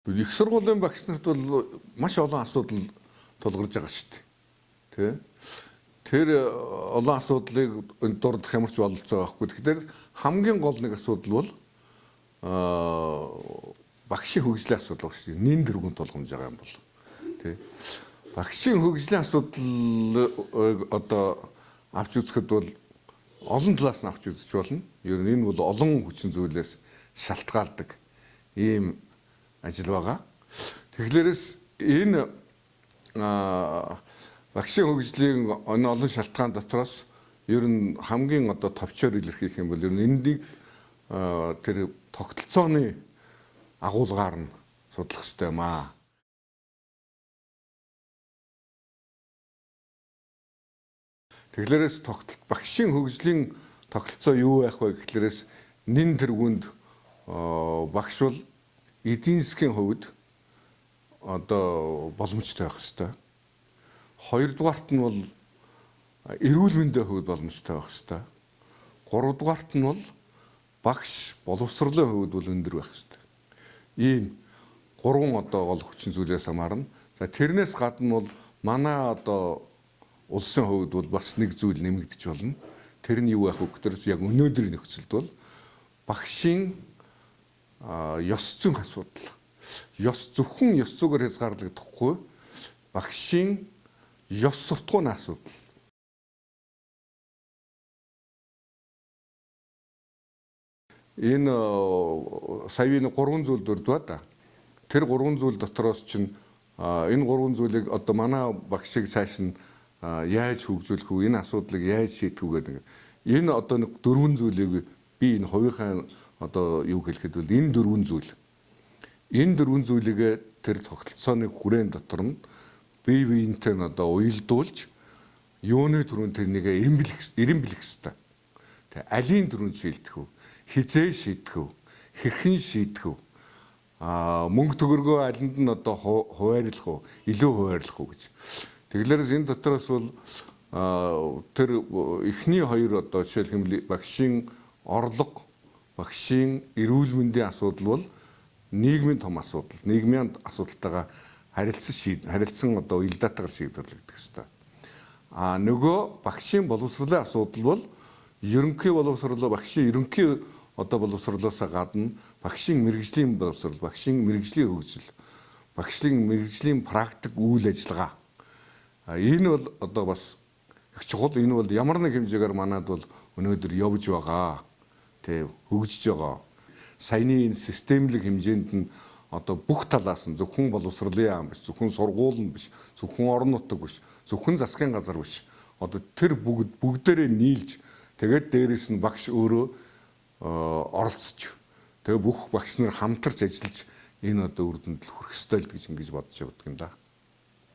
Их сургуулийн багш нарт бол маш олон асуудал тулгарч байгаа шүү дээ. Тэ? Тэр олон асуудлыг дурдах ямар ч бололцоо байхгүй. Тэгэхээр хамгийн гол нэг асуудал бол багшийн хөгжлийн асуудал баг шүү дээ. Нин дөрвөн тулгамж байгаа юм бол. Тэ? Багшийн хөгжлийн асуудал одоо авч үзэхэд бол олон талаас нь авч үзэж болно. Ер нь энэ бол олон хүчин зүйлээс шалтгаалдаг ийм ажил байгаа. Тэгэхээр энэ багшийн хөгжлийн энэ олон шалтгаан дотроос ер нь хамгийн одоо товчоор илэрхийлэх юм бол ер нь энийг тэр тогтолцооны агуулгаар нь судлах хэрэгтэй юм аа. Тэгэхээр багшийн хөгжлийн тогтолцоо юу байх вэ гэхлээрээс нэн тэргүүнд багш бол эдийн засгийн хувьд одоо боломжтой байх ёстой. Хоёрдугаарт нь бол эрүүл мэндийн хувьд боломжтой байх ёстой. Гуравдугаарт нь бол багш боловсролын хувьд бол өндөр байх ёстой. Ийм гурван одоо гол хүчин зүйлээс хамаарна. За тэрнээс гадна бол манай одоо улсын хувьд бол бас нэг зүйл нэмэгдэж болно. Тэр нь юу байх вэ гэхээр яг өнөөдрийн нөхцөлд бол багшийн ёс зүйн асуудал. Ёс зөвхөн ёс зүгээр хязгаарлагдахгүй багшийн ёс суртахууны асуудал. Энэ саяны гурван зүйл дурдваа да. Тэр гурван зүйл дотроос чинь энэ гурван зүйлийг одоо манай багшийг цааш нь яаж хөгжүүлэх вэ? Энэ асуудлыг яаж шийдэх вэ гэдэг. Энэ одоо нэг дөрвөн зүйлийг би энэ хувийнхаа одоо юу хэлэхэд бол энэ дөрвөн зүйл. Энэ дөрвөн зүйлийг тэр тогтолцооны хүрээнд дотор нь бие биентэй нь одоо уялдуулж юуны түрүүн тэрнийг эренблэх ёстой. Тэг алийн түрүүнд шийдэх үү? Хизээ шийдэх үү? Хэрхэн шийдэх үү? Мөнгө төгрөгөө алинд нь одоо хуваарлах уу? Илүү хуваарлах уу гэж. Тэгэхээр энэ дотроос бол тэр эхний хоёр одоо жишээлх юм бол багшийн орлого, багшийн эрүүл мэндийн асуудал бол нийгмийн том асуудал. Нийгмийн асуудалтайгаа харилцан одоо уялдаатайгаар шийдвэрлэгдэх ёстой. А нөгөө багшийн боловсролын асуудал бол ерөнхий боловсрол, багшийн ерөнхий одоо боловсролоос гадна багшийн мэргэжлийн боловсрол, багшийн мэргэжлийн хөгжил, багшийн мэргэжлийн практик үйл ажиллагаа. Энэ бол одоо бас их чухал. Энэ бол ямар нэг хэмжээгээр манад бол өнөөдөр явж байгаа. Тэ хөгжиж байгаа. Саяны энэ системлэг хэмжээнд нь одоо бүх талаас нь зөвхөн боловсролын яам биш, зөвхөн сургууль нь биш, зөвхөн орон нутаг биш, зөвхөн засгийн газар биш. Одоо тэр бүгдээрээ нийлж тэгээд дээрээс нь багш өөрөө оролцож тэгээ бүх багш нар хамтарч ажиллаж энэ одоо үр дүнд хүрэх ёстой л гэж ингэж бодож явдаг юм да.